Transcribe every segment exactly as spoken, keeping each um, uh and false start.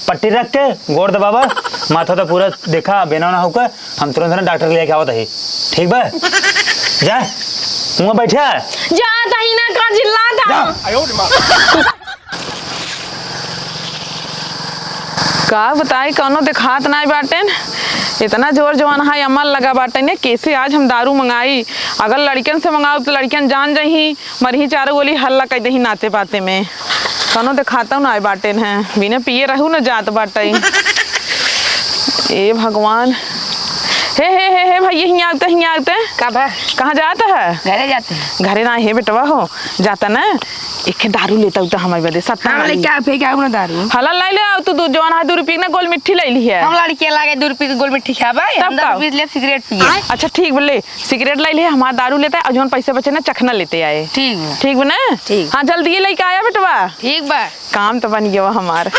पट्टी रख के गोड़ दबावा, माथा तो पूरा देखा, बेना ना होकर हम तुरंत ना डॉक्टर लेके आवत ही। ठीक बा? जा, हुआं बैठा। जा, तही ना का चिल्ला था। जा। का बताई, कौनो देखात नाई बाटेन। इतना जोर जवान है, अमल लगा बाटेन, कैसे आज हम दारू मंगाई। अगर लड़कियन से मंगाऊ तो लड़कियन जान जही, मरही चारों गोली हल्ला कइ देही नाते पाते में। कौनो देखाता ना आए बाटेन है, बिना पिए रहू न जात बाटे। ए भगवान, हे, हे, हे, हे भैया, हियाँ आते, हियाँ आते। का बा? कहाँ जात है? घरे जाते हैं। घरे ना, हे बेटवा हो, जाता ना, एक दारू लेता उता हमारे बदे, सत्ता हम वाली। लेके आ, फेंक आऊ ना दारू। हला लाई ले आऊ तू, दू जवान है, दू रुपये की ना गोल मिट्टी लाई ली है। हम लड़के लागे दू रुपये की गोल मिट्टी खाबे, तब हम दारू का? पी ले, सिगरेट पिए। अच्छा ठीक बोले, सिगरेट लाई ले, हमार दारू लेता है, और जौन पैसे बचे ना, चखना लेते आए। ठीक बा। ठीक बा ना? ठीक। हाँ, जल्दी ये लेके आया बेटवा। ठीक बा। काम तो बन गया हमार।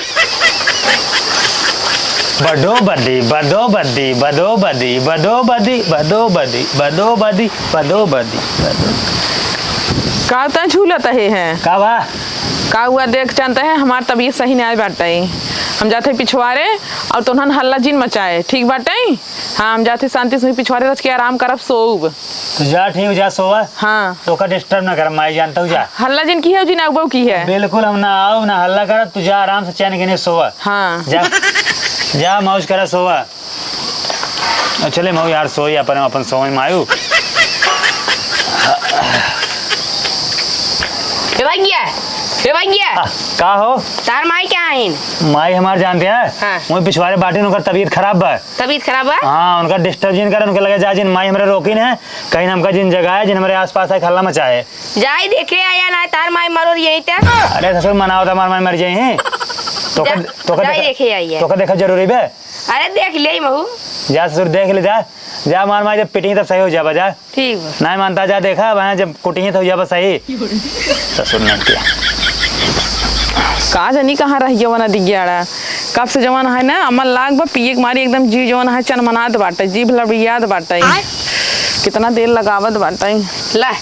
बदो बदी, बदो बदी, बदो बदी, बदो बदी, बदो बदी, बदो बदी, बदो बदी, बदो। का तैं झूलत हे हैं? का बा? का हुआ देख जानते हैं, हमार तबीयत सही नहीं आए बाटे। हम जाते पिछवारे और तोहन हल्ला जिन मचाए, ठीक बाटे? हाँ, हम जाते शांति से पिछवारे रच के आराम करब, सोऊब। तू जा, ठीक, जा सोवा। हाँ। तोका disturb ना करब, माई जानता हूँ, जा। हल्ला जिन की है, जिन अगबो की है। बिल्कुल हम ना आऊ, ना हल्ला करब, तू जा आराम से चैन के नहीं सोवा। हाँ। जा, जा मौज करा, सोवा। अब चले मऊ यार, सोई अपन, अपन सोई मायू। ए भैया, ए भैया। आ, का हो? तार माई क्या है? माई हमार जानते हैं? हाँ। वही पिछवारे बाटी, उनकर तबीयत खराब बा। तबीयत खराब बा? हाँ, उनका disturb जिन करे, उनके लगे जा जिन, माई हमरे रोकिन है, कहीं हमका जिन जगाए, जिन हमरे आसपास आए, हल्ला मचाए। जाई देखे आया ना, तार माई मरो यही ते। अरे ससुर, मनाओ तो हमार माई मर जाई हैं। तो जा, का, तो का जाई देखा, देखे आइए। तो का देखा जरूरी बे? अरे देख ले महू। जा ससुर, देख ले, जा, जा, मार माई जब पिटी तब सही हो जाबा, जा। ठीक बा। नहीं मानता, जा देखा, वहाँ जब कुटी तो हो जाबा सही। ससुर नहीं किया। का जानी कहाँ रह गया वना दिग्याड़ा। कब से जवान है ना, अमल लाग बा, पिए के मारी एकदम जीव जवान है, चनमनात बाटे, जीभ लड़बियात बाटे। आय। कितना देर लगावत बाटे। ला।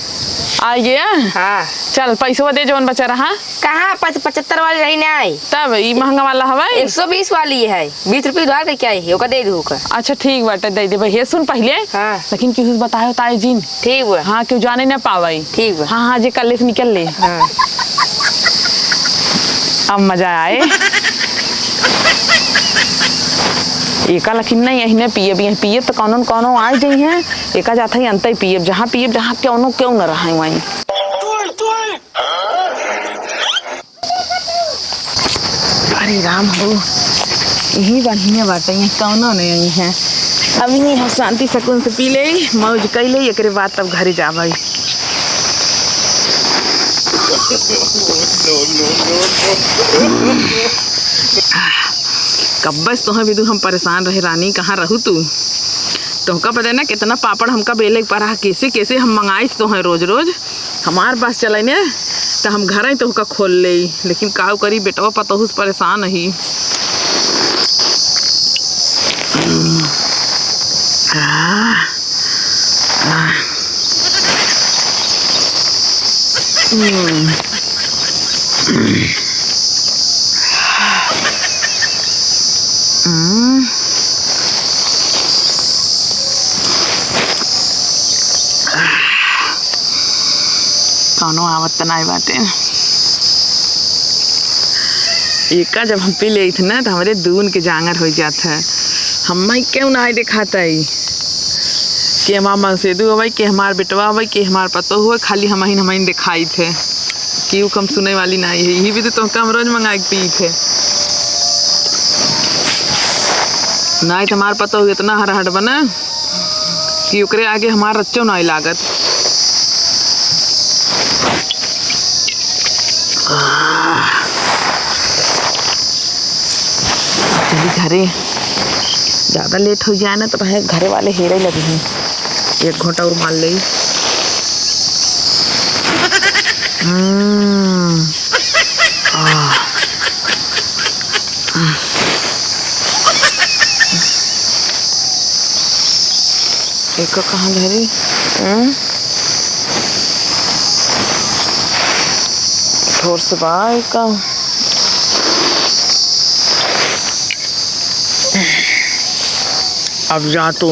आ गया? हाँ। चल, पैसवा दे जवन बचा रहा। कहाँ? पच-, पचहत्तर वाली रही ना आई। तब ई महंगा वाला हवा? एक सौ बीस वाली है, बीस रुपये उधार दे के आई है, ओका दे दू ओका। अच्छा ठीक बाटे, दे दे भैया। सुन पहले। हाँ। लेकिन केहू से बताए उताए जिन। ठीक बा। हाँ, केहू जाने ना पावे। ठीक बा। हाँ, हाँ, जे कल्ले से निकल ले। हाँ। अब मजा आए। एका लेकिन नहीं, यही ने पिए भी हैं, पिए तो कौनो न कौनो आ जाई हैं। एका जात है अंतई पिए, जहाँ पिए, जहाँ क्यों न, क्यों न रहे वहीं। अरे राम हो, यही बढ़िया बाटे, यही कौनो नहीं है। अब यही हम शांति सुकून से पी ले, मौज कई ले, एकरे बाद तब घरे जाबे। कब्बे से तोहे बिदु हम परेशान रहे रानी, कहाँ रहू तू? तोहका पता है ना कितना पापड़ हमका बेले के पड़ा, कैसे कैसे हम मंगाई तोहे रोज रोज। हमार बस चले ने, त हम घर ही तोहका खोल ले, लेकिन काउ करी, बेटवा पतोहू से परेशान ही। हम्म। आह, आह। हम्म। हम्म। कौनो आवत त नाई बाटे। एका जब हम पी लेत ना, त हमरे दून के जांगर होइ जात है। हम्मे क्यों नाई देखात है कि हमार मनसेदू हवे, कि हमार बेटवा हवे, कि हमार पतोह हवे, खाली हमहिन, हमहिन देखाइत है। केहू कम सुने वाली नाई है। यही भी तो तोहका हम रोज मंगाए के पीत है। नाई त हमार पतोह इतना हरहट बने कि ओकरे आगे हमार रच्चो नाई लागत। आह। चली घरे, ज्यादा लेट हो जाए ना तो भाई घरे वाले हेरे लगी हैं। एक घोंटा और मार ले। हम्म। आह। एका कहाँ धरी? हम्म? थोर से बा एका। अब जा तू।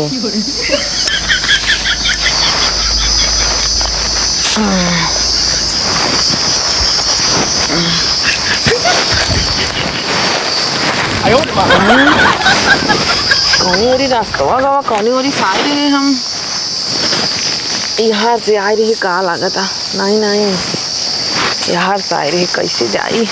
कौनी ओरी रास्तवा गवा, कौनी ओरी साइड है हम। इहार से आइ रही का लागता? नहीं, नहीं, इहार से आइ रही, कैसे जाई?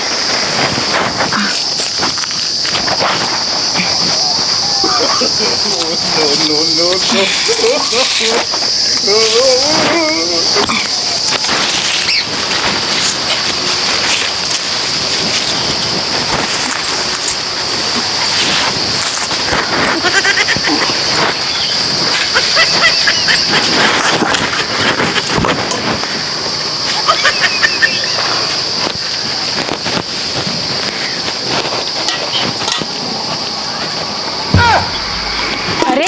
अरे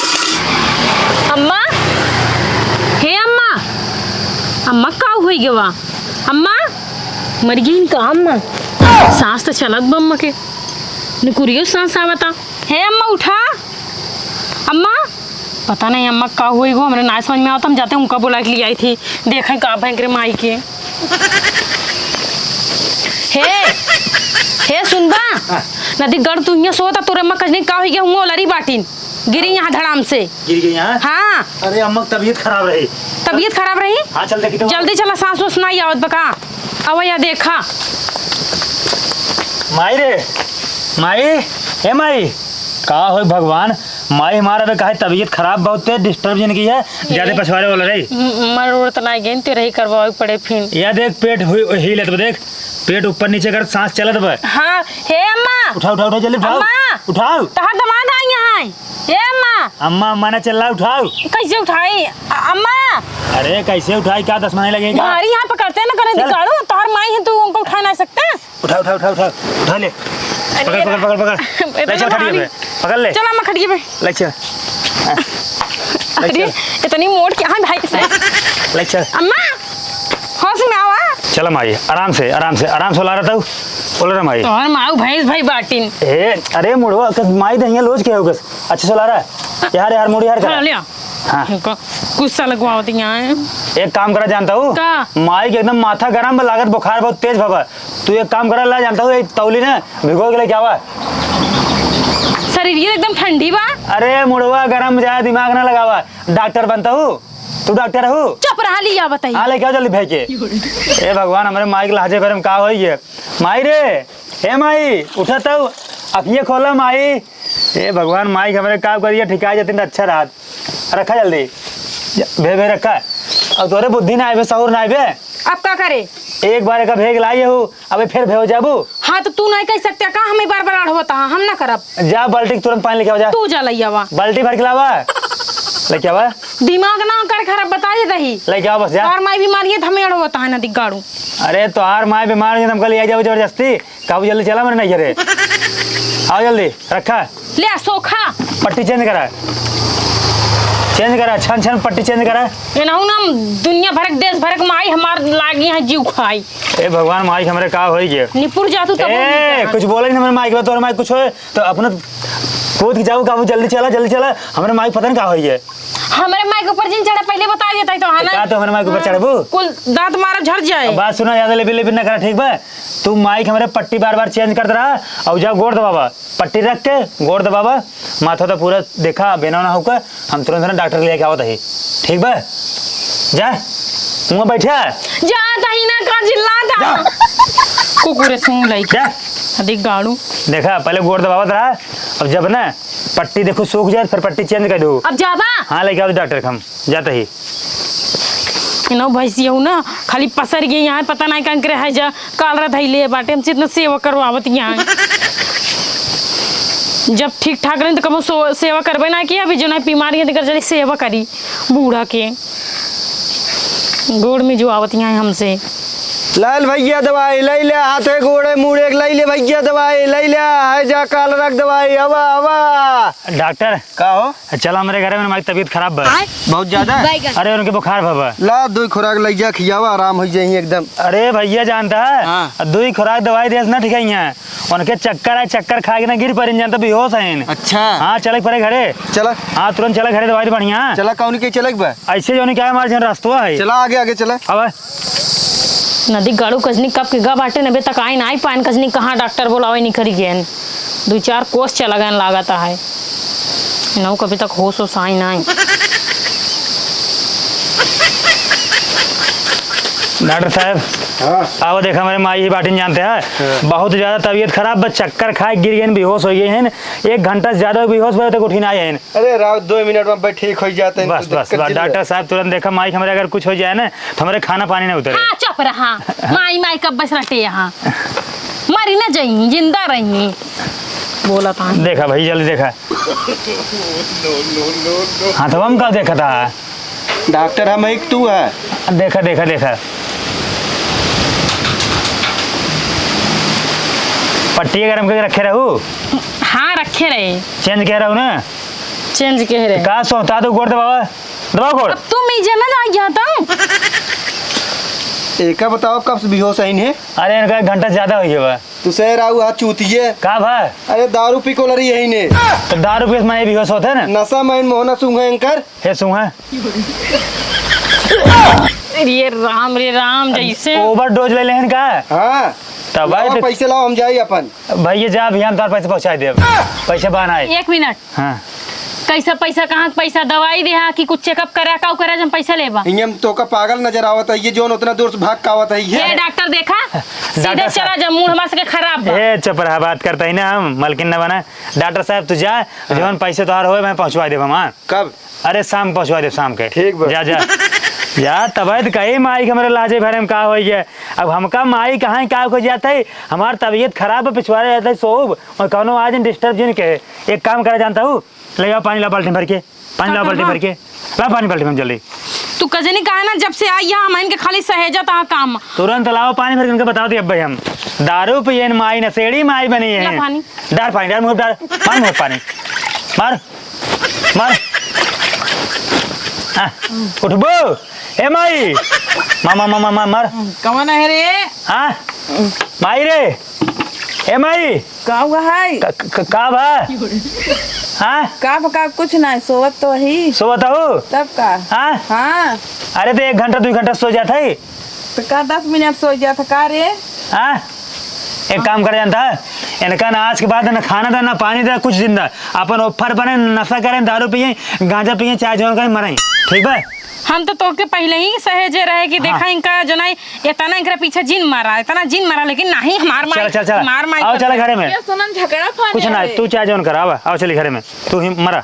अम्मा, हे अम्मा, अम्मा का होइ गवा? अम्मा, मर गई का अम्मा? सांस तो चलत बा अम्मा के, निकुरियो सांस आवता। हे अम्मा उठा, अम्मा। पता नहीं अम्मा का होइ गो, हमरे नाहीं समझ में आवता। हम जाते उनका बोलाइ के लियाई थी, देखें का भयंकर माई के। हे, हे सुनबा, हाँ। नदी गड़ तू हियाँ सोता, तोरे अम्मा कजनी का होइ गया, हुआ लरी बाटिन, गिरी यहाँ धड़ाम से। गिर गई यहाँ? हाँ। अरे अम्मा की तबीयत खराब रही। तबीयत खराब रही? हाँ, चल देखी तो। जल्दी चला, सांस वास नाहीं आवत बा का? अब या देखा। माई रे, माई, ए माई, का होइ भगवान, माई हमारा बे काहे तबीयत खराब बहुत तेज, डिस्टर्ब जिन की है, ज्यादा पछवारे वाला रही। म-, मर उड़ त नाहीं गेन, ते रही करवावे पड़े फिर। या देख पेट हुई, हिलत बा देख, पेट ऊपर नीचे कर, सांस चलत बा। हाँ, हे अम्मा। उठाओ, उठाओ, उठाओ, जल्दी उठाओ। अम्मा। उठाओ। तहार दामाद आई यहाँ है। हे अम्मा। अम्मा, अम्मा ना चिल्ला, उठाओ। कैसे उठाई? अ-, अम्मा। अरे कैसे उठाई, क्या दस महीने लगेगा? भारी यहाँ पकड़ते ना करे चल। दिखाड़ू, तोहर माई है, तू उनको उठा ना सकते? उठा, उठा, उठा, उठा, उठा ले। अरे पकड़, पकड़, पकड़, पकड़। इतना ले चल, खटिया भारी। पे। पकड़ ले। चल अम्मा, खटिया पे। ले चल। हाँ। ले अरे, चल। इतनी मोट क्या है भाई से? ले चल। अम्मा, होश में आवा। चल माई, आराम से, आराम से, आराम से उलारा तू। उलारा माई। तोहर माऊ भैंस भाई बाटिन। ए, अरे मुड़वा, कस माई दहिया लोज के हो कस। अच्छे से उलारा। यार, यार, मुड़ी यार करा। हाँ, लिया। हाँ। इनको गुस्सा लगवावत यहाँ है। एक काम करा जानता हूँ? का? माई के एकदम माथा गरम बा, लागत बुखार बहुत तेज भवा। तू एक काम करा, ला जानता हूँ, एक तौली ना भिगो के लेके आवा। शरीर ये एकदम ठंडी बा। अरे मुड़वा गरम जाए, दिमाग ना लगावा। डॉक्टर बनता हूँ, तू डॉक्टर हूँ। चुप रहा, लिया बताई। हाँ, लेके आओ जल्दी फेंक के। ए भगवान, हमरे माई के लाजे करे में का होई ये? माई रे, ए माई, उठा तू, अखिए खोला माई। ए भगवान, माई के हमरे का करिए, ठिका जाती न अच्छा रहत। रखा जल्दी। जा, भे, भे रखा। अब तोरे बुद्धि ना आइबे, सहूर ना आइबे। अब का करे? एक बार एका भेग लाई हूँ, अबे फिर भे हो जाबू। हाँ, तो तू नहीं कह सकते का? हमें बार बार अढ़वता है, हम ना करब। जा, बाल्टी के तुरंत पानी लेके आवा, जा। तू जा लइयावा। बाल्टी भर के लावा। लेके आवा। दिमाग ना कर खराब, बता देता ही। लेके आवा बस, जा। तोहार माई बीमारी है, तो हमें अढ़वता है ना दिग्गाड़ू। अरे, तोहार माई बीमार है, तो हमका ले आई जाबू जबरदस्ती। काबू जल्दी चला मेरे नैहरे। आओ जल्दी, रखा। ले आ, सोखा। पट्टी चेंज करा। चेंज करा, छन छन पट्टी चेंज करा। एनहू ना दुनिया भरक, देश भरक माई हमार लागी है जीव खाई। ए भगवान, माई हमरे का होई गे? निपुर जा तू तब ए, कुछ बोले नहीं हमरे माई के बाद, तोरे माई कुछ होए तो अपने कूद के जाऊ, काबू जल्दी चला, जल्दी चला। हमरे माई पता नहीं का होई गे। हमरे माई के ऊपर जिन चढ़ा, पहले बता देता ही तो, है ना? का तो हमरे माई के ऊपर हाँ, चढ़बू? कुल दांत मारा झड़ जाए। अब बात सुना, ज्यादा लेबे लेबे ना करा, ठीक बा? तू माई के हमरे पट्टी बार बार चेंज करत रहा, और जा गोड़ दबावा, पट्टी रख के गोड़ दबावा, माथा तो पूरा देखा, बेना ना होकर हम तुरंत ना डॉक्टर लेके आवत ही, ठीक बा? जा, मुँह बैठा। जा, तही ना का चिल्ला था। जा। कुकुरे सूंघ लाई। जा। अधिक गाड़ू। देखा, पहले गोड़ दबावत रहा, अब जब ना पट्टी देखो सूख जाए, फिर पट्टी चेंज कर दो। अब जाबा? हाँ, लेके आओ डॉक्टर के हम, जाते ही। इनो भैंसिया हूँ ना, खाली पसर गई यहाँ, पता नहीं कहाँ करे है जा, काल रात है ले बाटे, हमसे इतना सेवा करवावत यहाँ। जब ठीक ठाक रहे तो कबो सो-, सेवा करबे ना किया, अभी जो ना बीमारी है, तो कर चली सेवा करी बूढ़ा के। गोड़ में जो आवत यहाँ हमसे। लाल भैया दवाई लइ ले, हाथे गोड़े मुड़े के लइ ले भैया दवाई लइ ले, है जा काल रख दवाई, आवा, आवा। डॉक्टर, का हो? चला हमरे घरे में, हमारी तबीयत खराब बा। आय? बहुत ज्यादा? बैगन। अरे उनके बुखार भवा। ला, दुई खुराक लइ जा, खियावा, आराम होइ जाई एकदम। अरे भैया जानता है, हाँ। दुई खुराक दवाई देस ना ठीक है यहाँ। उनके चक्कर आए, चक्कर खा के ना गिर पड़िन, जानता बेहोश हैं। अच्छा। हाँ, चले पड़े घरे। चला। हाँ, तुरंत चले घरे, दवाई दे बढ़िया। चला, कौन के चले बा? ऐसे जो नहीं क्या हमारे जन रास्तवा है। चला, आगे, आगे चला। अब नदी गाड़ू कजनी कब के गा बाटे, नबे तक आई ना आई पान कजनी, कहाँ डॉक्टर बोलावे निकरी गएन। दू चार कोस चला गएन लागत है। इनहू कभी तक होश होश आई ना आई। डॉक्टर साहब, हाँ। आओ देखा, हमारे माई ही बाटिन जानते हैं। हाँ। बहुत ज्यादा तबीयत खराब, बस चक्कर खाए गिर गए, बेहोश हो गए हैं। एक घंटा से ज्यादा बेहोश भए तक उठी ना आए हैं। अरे राव, दो मिनट में बैठ ठीक हो जाते हैं, बस, कोई बस, दिक्कत बस, नहीं है। डॉक्टर साहब तुरंत देखा, माई के हमरे अगर कुछ हो जाए ना तो हमरे खाना पानी ना उतरे। हाँ, चुप रहा। माई, माई कब बस रटे यहाँ। मरी ना जाई, जिंदा रही। बोला था। देखा भाई, जल्दी देखा। हाथवा में का देखा था? डॉक्टर हम एक तू है। देखा, देखा, देखा। पट्टी गरम करके रखे रहू। हाँ, रखे रहे। चेंज कह रहू ना? चेंज कह रहे। का सोता तो गोड़ दबावा, दबाओ गोड़। अब तुम इजे ना जाइए तो। एका बताओ कब से बेहोश है इन्हें? अरे इनका एक घंटा ज्यादा हो गया बा। तू सह राहू हाथ चूतिए। का भा? अरे दारू पी को लरी यही ने। तो दारू पी के माने बेहोश होते हैं ना? नशा में मोहना सूंघे एंकर। हे सूंघा। रे राम, रे राम, जैसे overdose ले लेहन का? हाँ। तब भाई लाओ तो पैसे लाओ, हम जाई अपन। भैया जा, अभी हम तार पैसे पहुँचाई देब। पैसे बहाना है। एक मिनट। हाँ। कैसा पैसा, कहाँ के पैसा? दवाई देहा कि कुछ checkup करा, का करा, जब पैसा लेबा? इन्हें हम तोका पागल नजर आवत है, ये जोन उतना दूर से भाग के आवत है, ये ये। डॉक्टर देखा, सीधा डॉक्टर साहब। चला जा, मूड हमार सबके खराब बा। ए, चुप रहा, बात करता ही ना हम, मलकिन न बना। डॉक्टर साहब, तू जा, हाँ। जवन पैसे तोहार होए, मैं पहुँचवा देब हम, हाँ। कब? अरे, शाम पहुँचवा देब, शाम के। ठीक बा। जा, जा। जा, तबीयत कही माई के हमरे लाजे भरे में का होई है। अब हमका माई कहाँ का हो जाता है, हमार तबीयत खराब है, पिछवाड़े जाता है सोब, और कौनो आज disturb जिन के। एक काम करा जानता हूँ, ले आओ पानी, ला बाल्टी भर के, पानी का लाओ बाल्टी करबा? भर के, ला पानी बाल्टी में जल्दी। तू कजनी कहा ना, जब से आई है, हम इनके खाली सहेजत आ काम। तुरंत लाओ पानी भर के, उनके बताओ थे अब भाई हम। दारू पियन माई, नशेड़ी माई बनी है। ला पानी। डार पानी, डार मुँह, डार, मार मुँह पानी, मार, मार। हाँ, उठबो? ए माई, मार, मार, मार, मार, मार, मार। कौन है रे? हाँ, माई रे, ए माई। का हुआ है? का, का, का भा? हाँ? का भा, का कुछ ना, सोवत तो ही। सोवत हो? तब का? हाँ? हाँ। अरे तो एक घंटा, दो घंटा सो जात है। तो का दस मिनट सो जात है का रे? हाँ? एक काम कर जानता है, इनका ना आज के बाद ना खाना दा, ना पानी दा, कुछ दिन दा। अपन ऊपर बने, नशा करें, दारू पिए, गांजा पिए, चाहे जौन करें, मरें। ठीक बा? हम तो तोके पहले ही सहेजे रहे कि हाँ। देखा इनका जो नहीं, इतना इनकरे पीछे जिन मारा, इतना जिन मारा, लेकिन नहीं, हमार माई, चल, चल, चल। हमार माई आओ, कर चल दे। घरे में। ये सुनन झगड़ा फाने कुछ ना, है। तू चाहे जौन कर, आवा, आओ, चली घरे में। तू ही मरा,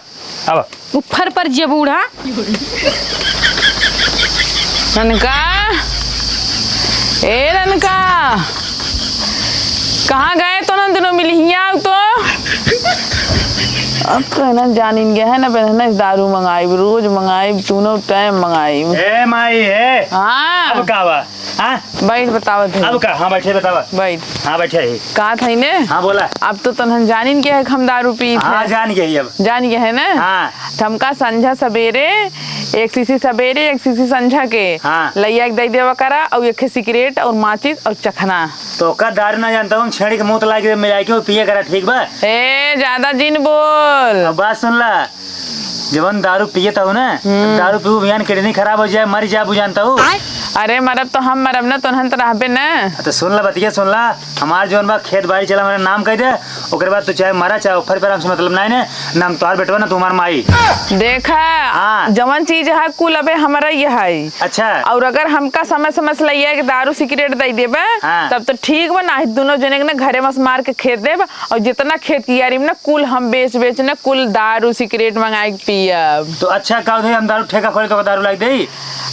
आवा। ऊपर पर जे बूढ़ा। ननका, ए ननका, कहाँ गए तो ना दोनों मिल हिया आओ तो। अब तो है ना जानिन गया है ना, पहले ना दारू मंगाई, रोज मंगाई, दोनों टाइम मंगाई। ए माई, ए। हाँ। अब का बा? हाँ? बैठ, बतावत है। अब का? हाँ, बैठे, बतावा। बैठ। हाँ, बैठे ही। का था ने? हाँ, बोला। अब तो तनहन जानिन के है कि हम दारू पीत हाँ, है। जान गई अब। जान गए है ना? हाँ। तो हमका संझा सबेरे एक शीशी सबेरे, एक शीशी संझा के हाँ। लइया के दे देवा करा, और एक सिगरेट और माचिस और चखना। तो का दारू ना जानता हूँ, छेड़ी के मुंह तो लाके मिला के पिए करा, ठीक बा? ए, ज्यादा जिन बोल। अब बात सुन ला, जवन दारू पिए था ना, हम्म। दारू पीऊ बिहान किडनी खराब हो जाए, मर जाए, बुझानता हूँ। अरे मरब तो हम मरब ना, तोहन तो रहबे ना। तो सुन ला बतिया, सुन ला, हमार जवन बा खेत बाड़ी चला, हमारे नाम कह दे, ओकरे बाद तू चाहे मरा चाहे उफर पे, हमसे मतलब नहीं ने, ना हम तोहार बेटवा ना तुम्हार माई। देखा, हाँ। जवन चीज है कुल अबे हमारा ये है। अच्छा। और अगर हमका समय समय से लइया के दारू सिगरेट दे देबे, हाँ। तब तो ठीक बा, नाही दोनों जने के ना घरे मस मार के खेत देब। और जितना खेत कियारी में ना, कुल हम बेच बेच ना, कुल दारू सिगरेट मंगाई के पियब। तो अच्छा, का होते, हम दारू ठेका खोले तो दारू लाई दे?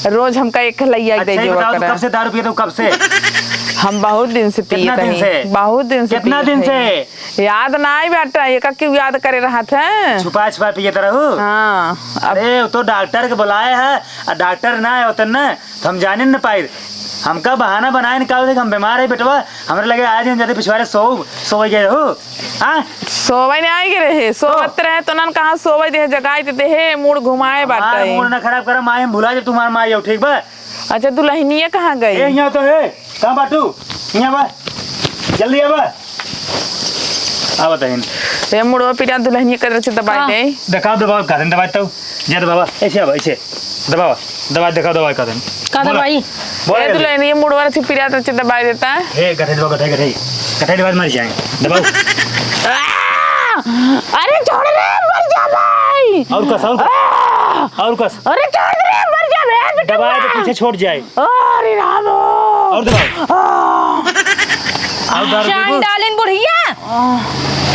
रोज हमका एक लइया के दे अच्छा, ये देवा बताओ, तू करा। कब से दारू पिए, तो कब से? हम बहुत दिन से पिए कितना दिन तनी। से? बहुत दिन से कितना पिए दिन थे। से? याद ना आई बेटा, ये का क्यों याद करे रहा था? छुपा छुपा पिए तो रहू? हाँ, अब अरे, वो तो डॉक्टर के बुलाए है, आ डॉक्टर ना आए होते ना, तो हम जाने न पाए। हमका बहाना बनाए न का होते कि हम बीमार है बेटवा, हमरे लगे आज हम जाते पिछवारे सो, सोवे गए हो। हाँ? सोवे नहीं आए के रहे, सोवत रहे तो नन कहाँ सोवे दे, जगाई देते है, मूड घुमाए हमार बाटे। मूड ना खराब करा, माई हम भुला जब तुम्हार माई हो, ठीक बा? अच्छा, दुल्हनिया कहाँ गई? ए, यहाँ तो है। कहाँ बाटू? यहाँ बा। जल्दी आवा। आवा तहिन। ए, मुड़वा पीरा दुल्हनिया कदर से दबाई हाँ। दे। दबावा, दबावा, कादन दबाई तऊ। जा दबावा, ऐसे आवा, ऐसे। दबावा, दबाई देखावा, दबाई कादन। का बोला। दबाई? बोला ए, जल्दी। दुल्हनिया मुड़वा से पीरा से दबाई देता है। ए, गठे दबावा, गठे, गठे। गठे दबाई मर जाए। दबावा। आ! अरे छोड़ रे, मर जा भाई। और कस, और कस। आ! और कस। अरे छोड़ रे, मर जा बे, बेटा। दबाए तो पीछे छोड़ जाए। अरे राम। और दबाओ। आ। और दर्द भी। चांडालिन बुढ़िया।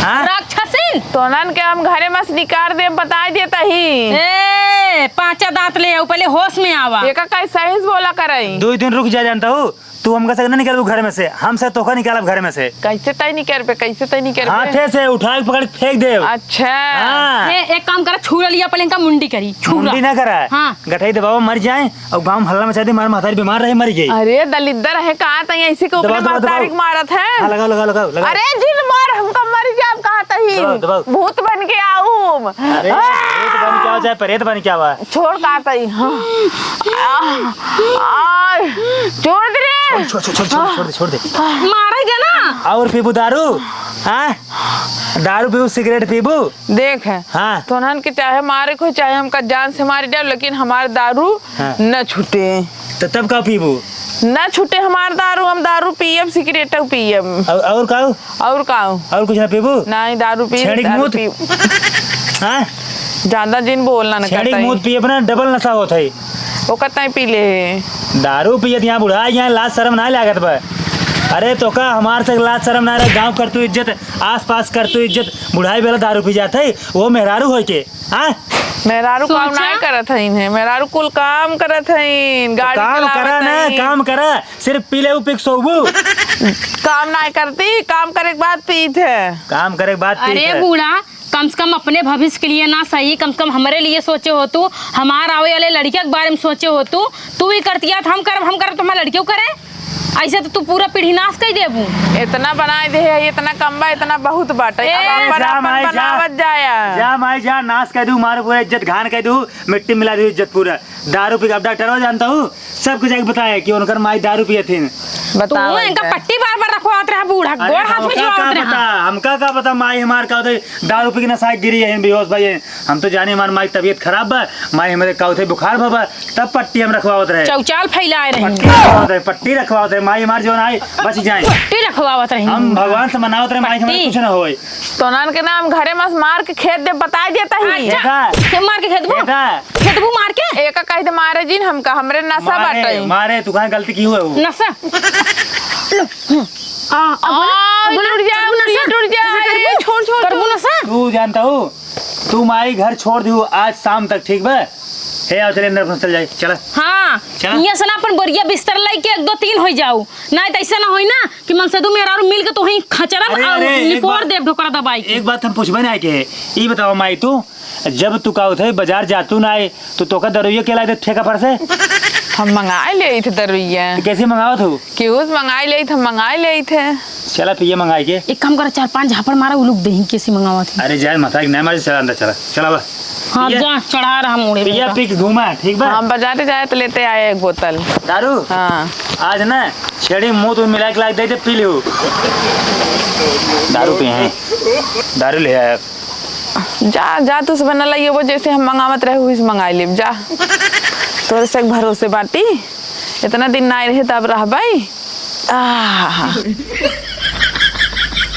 हाँ? राक्षसिन। तोनन के हम घरे में से निकाल दे, बताई देता ही। ए, पांचा दांत ले आओ, पहले होश में आवा। एका कहीं सही से बोला करई। दो दिन रुक जा, जानता हूँ। तू हमका से ना निकलबू घर में से, हम से तोका निकालब घर में से। कैसे तय निकलबे, कैसे तय निकलबे? हाथे से उठा के पकड़ के फेंक देब। अच्छा। हाँ। ए, एक काम कर, छुरा लिया पहले इनका मुंडी करी, छुरा। मुंडी ना करा। हाँ। गठई दबावा मर जाए और गाँव में हल्ला मचा दे, मार महतारी बीमार रहे, मर गई। अरे दलिद्दर है, कहाँ तई ऐसे के दबाओ, ओकरे दबाओ, महतारी दबाओ। के मारत है? हाँ, लगाओ, लगाओ, लगाओ, लगाओ। अरे जिन मार, हमका मर जाब कहाँ तई? दबाओ, दबाओ। भूत बन के आऊम। अरे, भूत बन के आवा, चाहे प्रेत बन के आवा। छोड़ का तई, हाँ। आ, आ, छोड़ दे रे। छोड़, छोड़, छोड़, छोड़, छोड़ दे, छोड़ दे। मारेगा ना। और पीबू दारू? हाँ? दारू पीबू, सिगरेट पीबू? देख, हाँ। तोनहन के चाहे मारे को, चाहे हमका जान से मार जाओ, लेकिन हमार दारू हाँ। न छूटे। तो तब का पीबू? न छूटे हमार दारू, हम दारू पियब, सिगरेट पियब। और, और का? और का? और कुछ ना पीबू? नहीं, दारू पी, छेड़ी के दारू मूत? पी। हाँ? ज्यादा जिन बोलना न छेड़ी के करता ही। मूत पिए पर ना डबल नशा होत है। ओकर ताई पी ले। दारू पियत यहाँ बुढ़ा, यहाँ लाज शर्म ना लागत बा। अरे तोका हमार से लाज शर्म ना रहे, गाँव कर तू इज्जत, आस पास कर तू इज्जत, बुढ़ाई बेला दारू पी जात है, वो मेहरारू होय के। हाँ? मेहरारू काम सोचा? नाय करत हईन है, मेहरारू कुल काम करत हईन, गाड़ी काम चलावत करा ना, हईन। काम करा, सिर्फ पी लेबू, पी के सोबू। काम नाय करती, काम करे के बाद पीत है। काम करे के बाद पीत अरे है। बूढ़ा, कम से कम अपने भविष्य के लिए ना सही, कम से कम हमरे लिए सोचे हो तू, हमार आवे वाले लड़किया के बारे में सोचे हो तू। तू ही करतिया तो हम करब, हम करब तो हमार लड़कियों करे। ऐसे तो तू पूरा पीढ़ी नाश कर देबू। इतना बनाए दे है, इतना कम बा, इतना बहुत बाटे। अब ए, अपन, जा अपन माई, जा। बनावत जाया। जा माई, जा, नाश कर दू, मारो पूरा इज्जत घान कर दू, मिट्टी मिला दू इज्जत पूरा। दारू पी के, अब डॉक्टरवा जानता हूँ, सबके जाके बताए कि उनकर माई दारू पिए थी। बताओ तू इनका इनका। पट्टी बार बार रखवात रहा बूढ़ा, अरे, गोड़ हाथ में हमका का पता, हमका का पता, माई हमार का होते, दारू पी के नशा गिरी है, बेहोश भाई है। हम तो जानी हमार माई तबीयत खराब बा, माई हमरे का होते बुखार बा, बा, तब पट्टी हम रखवावत रहे। चौचाल फैलाए रहे। पट्टी रखवावत रहे, पट्टी रखवावत रहे, माई हमार जौन आई, बच जाए। पट्टी रखवावत रही। हम भगवान से मनावत रहे, माई हमारे पट्टी। कुछ ना होए। तोनन के नाम घरे मस मार के खेत दे बताई देता ही। अच्छा, देखा? के मार के खेत दू? देखा? खेत दू मार के? एका कह दे मारे जिन हमका, हमरे नशा मारे, बाटे। मारे, तू कहाँ गलती की हुए हो? नशा। लो, हम्म। आ, अब बोला, आ, अब बोला, टूट जा, अब बोला, मुड़िया नशा। टूट जा, नशा ए, करबू? छोड़, छोड़, करबू छोड़। नशा? तू जानता हूँ, तू माई घर छोड़ दियो आज शाम तक, ठीक बा? हे, आओ, चले अंदर, अपना चल जाए, चला। हाँ, चला। यहाँ से ना अपन बोरिया बिस्तर लेके एक दो तीन हो जाओ, ना तो ऐसा ना होई ना कि मनसेदू मेहरारू मिल के तो वहीं खचरब अरे, और अरे, एक लिपोर बात, देव ढोकरा दबाई के। एक बात हम पूछबे ना के, ई बताओ माई तू, जब तू का होत है बाजार जातू ना आए, तो तोका दरुइया के लाई दे ठेका पर से? हम मंगाए ले थे दरुइया। तो कैसे मंगावत हो? केहू से मंगाए ले थे, मंगाए ले थे। चला पिए मंगाई के। एक काम करा, चार पांच झापड़ मारा, उ लोग देही कैसे मंगावत है। अरे जाए माथा के नहीं मारे, चला अंदर चला। चला बा। हाँ, पिया। जा, चढ़ा रहा मुड़े पिया में। पी के घूमा, ठीक बा? हम बाजारे जाए तो लेते आए एक बोतल। दारू? हाँ। आज ना छेड़ी मुंह तो मिला के लाके दे दे, पी लियो। दारू पिए हैं। दारू ले आया। जा, जा, तू सुबह न लाइयो, वो जैसे हम मंगावत रहे, वही से मंगाई लेब, जा। तोरे से एक भरोसे बाटी, इतना दिन ना आए रहे, तब रहबाई। आह।